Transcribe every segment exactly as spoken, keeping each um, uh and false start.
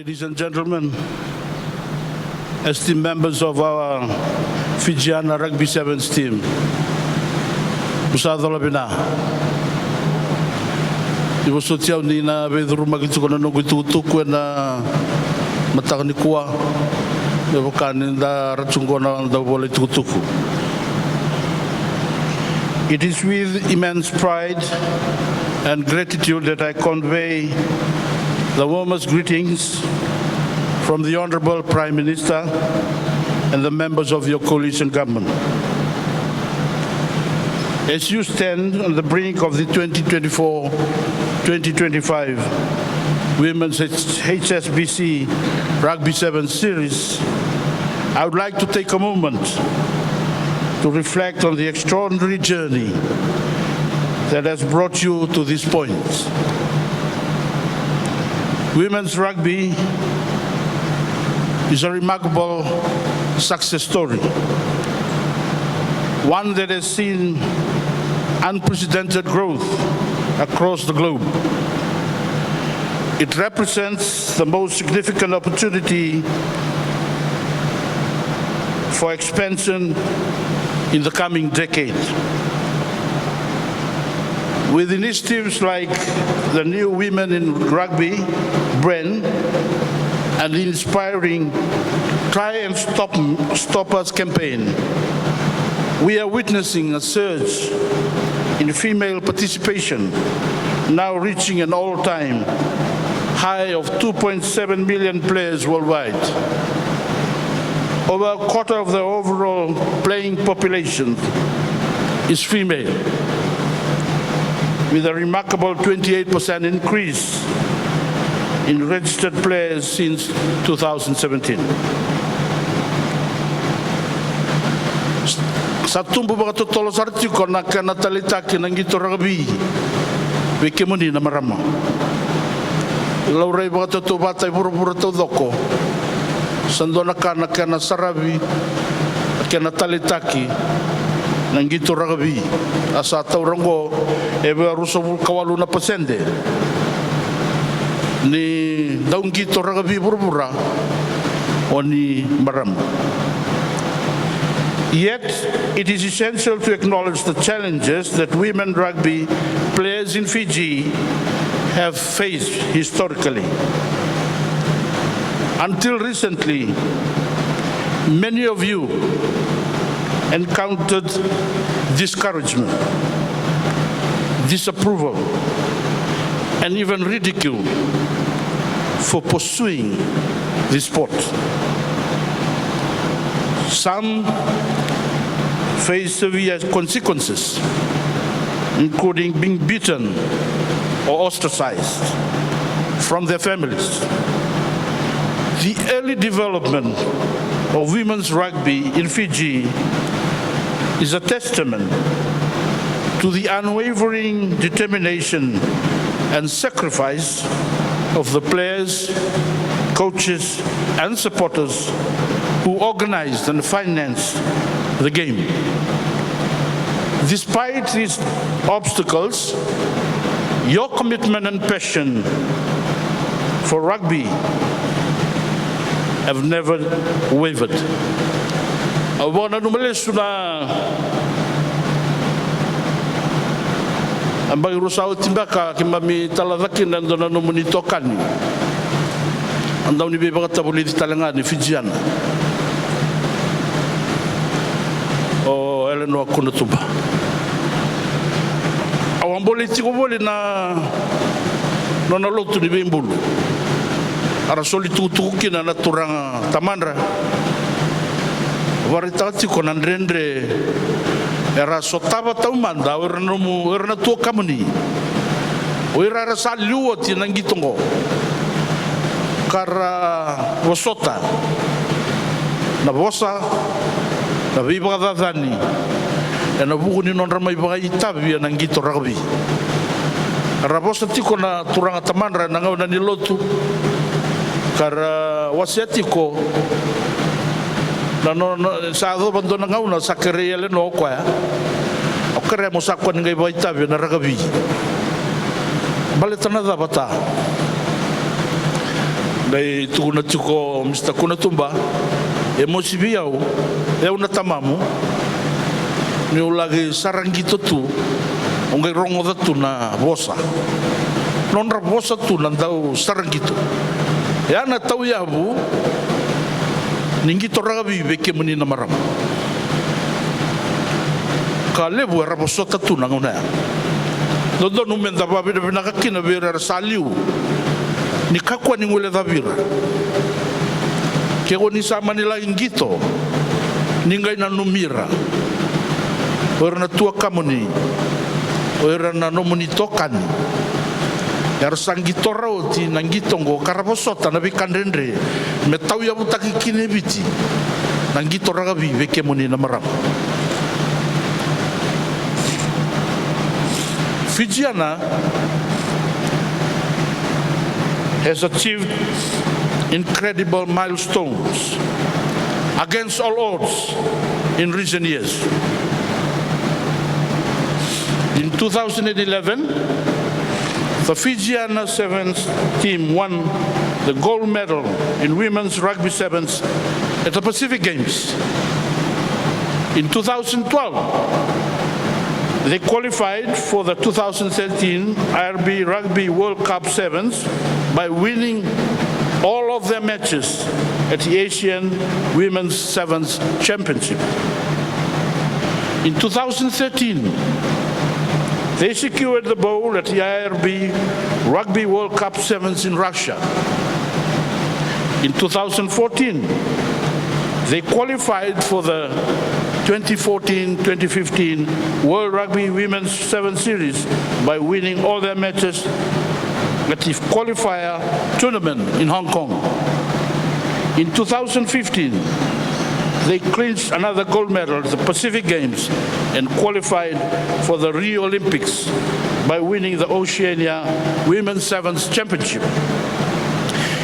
Ladies and gentlemen, esteemed members of our Fijiana Rugby Sevens team, mo sa cola vina. Ni vosoti au ni na veicurumaki tiko na noqu itukutuku ena mataka nikua, me vaka ni da ra tiko na dau vola itukutuku. It is with immense pride and gratitude that I convey the warmest greetings from the Honorable Prime Minister and the members of your coalition government. As you stand on the brink of the twenty twenty-four twenty twenty-five Women's H-, H S B C Rugby Sevens Series, I would like to take a moment to reflect on the extraordinary journey that has brought you to this point. Women's rugby is a remarkable success story, one that has seen unprecedented growth across the globe. It represents the most significant opportunity for expansion in the coming decade. With initiatives like the new Women in Rugby brand and the inspiring Try and Stop, Stop Us campaign, we are witnessing a surge in female participation, now reaching an all-time high of two point seven million players worldwide. Over a quarter of the overall playing population is female, with a remarkable twenty-eight percent increase in registered players since two thousand seventeen. Sa tubu vakatotolo sara tiko na kena taleitaki na qito rakavi vei kemuni na marama. Laurai vakatautauvata e vuravura taucoko, sa dua na ka na kena saravi, na kena taleitaki na qito rakavi. A sa taura oqo e vei ruasagavulu ka walu na pasede ni dau qito rakavi vuravura o ni marama. Yet, it is essential to acknowledge the challenges that women rugby players in Fiji have faced historically. Until recently, many of you encountered discouragement, disapproval, and even ridicule for pursuing this sport. Some face severe consequences, including being beaten or ostracized from their families. The early development of women's rugby in Fiji is a testament to the unwavering determination and sacrifice of the players, coaches, and supporters who organized and financed the game. Despite these obstacles, your commitment and passion for rugby have never wavered. Au vakananuma lesu na yabaki rua sa oti beka keimami talaucaka kina e dua na nomuni itokani. A dau ni veivakatavulici tale ga ni Fijiana, o Eleanor Kunatuba. Au a bolei tiko voli na nona lotu ni veibulu. A ra soli tukutuku kina na turaga tamadra. Vakaraitaka tiko na dredre era sotava taumada o ira na nomu, o ira na tuakamuni, o ira era sa liu oti na qito oqo, ka ra vosota na vosa, na veivakacacani ena vuku ni nodra mai vakaitavi ena qito rakavi. Ra vosa tiko na turaga tamadra ena gauna ni lotu, ka ra wasea tiko na, no, no, sa yacova dua na gauna sa kerei Eleanor o koya, au kerea mo sa kua ni qai vakaitavi ena rakavi. Baleta na cava ta? Qai tukuna tiko o Mr Kunatuba, e mosi vei au, e au na tamamu, niu laki sara qito tu, o qai rogoca tu na vosa. Nodra vosa tu na dau sara qito. E a na tauyavu ni qito rakavi vei kemuni na marama. Ka levu era vosota tu na gauna ya. Dodonu meda vavinavinaka kina vei ira era sa liu, ni kakua ni guilecavi ira. Ke ko ni sa mani laki qito, ni qai nanumi ira. O ira na tuakamuni, o ira na nomuni itokani, era sa qitora oti na qito oqo ka ra vosota na veika dredre me tauyavutaki kina e Viti na qito rakavi vei kemuni na marama. Fijiana has achieved incredible milestones against all odds in recent years. In two thousand eleven, the Fijiana sevens team won the gold medal in women's rugby sevens at the Pacific Games. In two thousand twelve, they qualified for the two thousand thirteen I R B Rugby World Cup Sevens by winning all of their matches at the Asian Women's Sevens Championship. In two thousand thirteen, they secured the bowl at the I R B Rugby World Cup Sevens in Russia. In two thousand fourteen, they qualified for the twenty fourteen twenty fifteen World Rugby Women's Seven Series by winning all their matches at the qualifier tournament in Hong Kong. In two thousand fifteen, they clinched another gold medal at the Pacific Games and qualified for the Rio Olympics by winning the Oceania Women's Sevens Championship.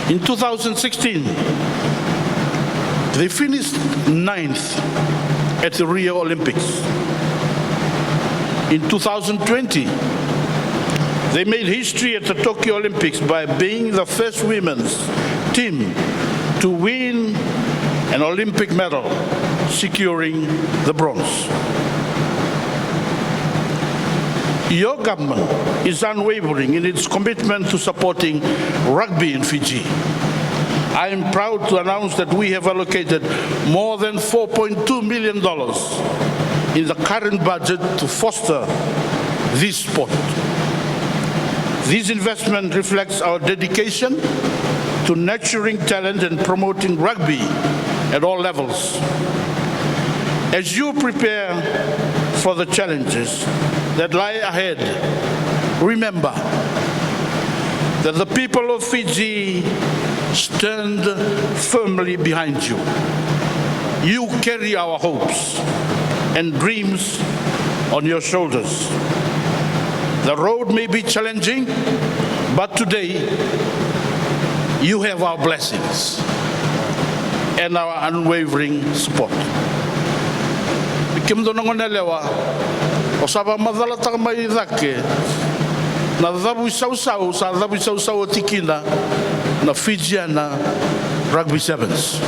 In two thousand sixteen, they finished ninth at the Rio Olympics. In two thousand twenty, they made history at the Tokyo Olympics by being the first women's team to win an Olympic medal, securing the bronze. Your government is unwavering in its commitment to supporting rugby in Fiji. I am proud to announce that we have allocated more than four point two million dollars in the current budget to foster this sport. This investment reflects our dedication to nurturing talent and promoting rugby at all levels. As you prepare for the challenges that lie ahead, remember that the people of Fiji stand firmly behind you. You carry our hopes and dreams on your shoulders. The road may be challenging, but today you have our blessings and our unwavering support. Vei kemudou na gone yalewa, au sa vakamacalataka mai cake na cavu isausau, sa cavu isausau oti kina na Fijiana Rugby Sevens.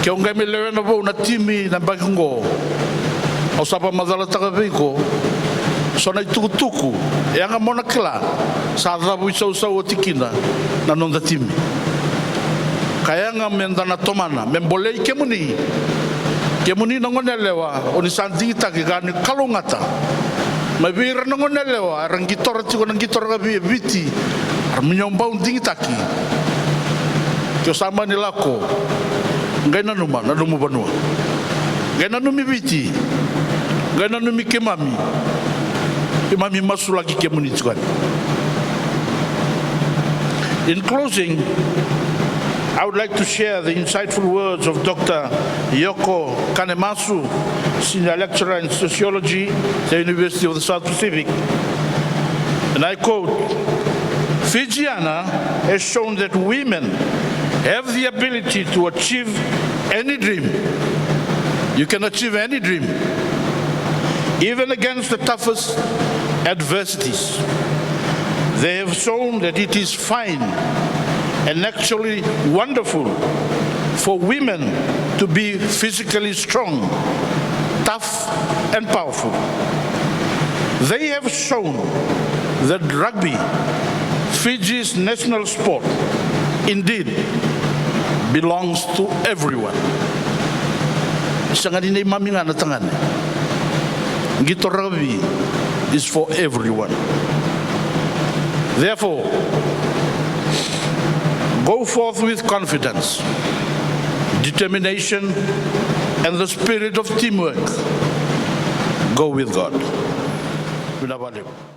Ke o qai mai lewena vou na timi na yabaki oqo, au sa vakamacalataka vei iko so na itukutuku e yaga mo na kila, sa cavu isausau oti kina na noda timi. Ka yaga meda na tomana me bolei kemuni, kemuni na gone yalewa o ni sa digitaki ka ni kalougata mai vei ira na gone yalewa era qitora tiko na qito rakavi e Viti, era mai bau digitaki. Ke o sa mani lako, qai nanuma na nomu vanua, qai nanumi Viti, qai nanumi keimami. Keimami masulaki kemuni tiko yani. In closing, I would like to share the insightful words of Doctor Yoko Kanemasu, Senior Lecturer in Sociology at the University of the South Pacific. And I quote, "Fijiana has shown that women have the ability to achieve any dream." You can achieve any dream, even against the toughest adversities. They have shown that it is fine and actually wonderful for women to be physically strong, tough, and powerful. They have shown that rugby, Fiji's national sport, indeed belongs to everyone. Sega ni neimami ga na tagane. Qito rugby is for everyone. Therefore, go forth with confidence, determination, and the spirit of teamwork. Go with God. Vinaka vakalevu.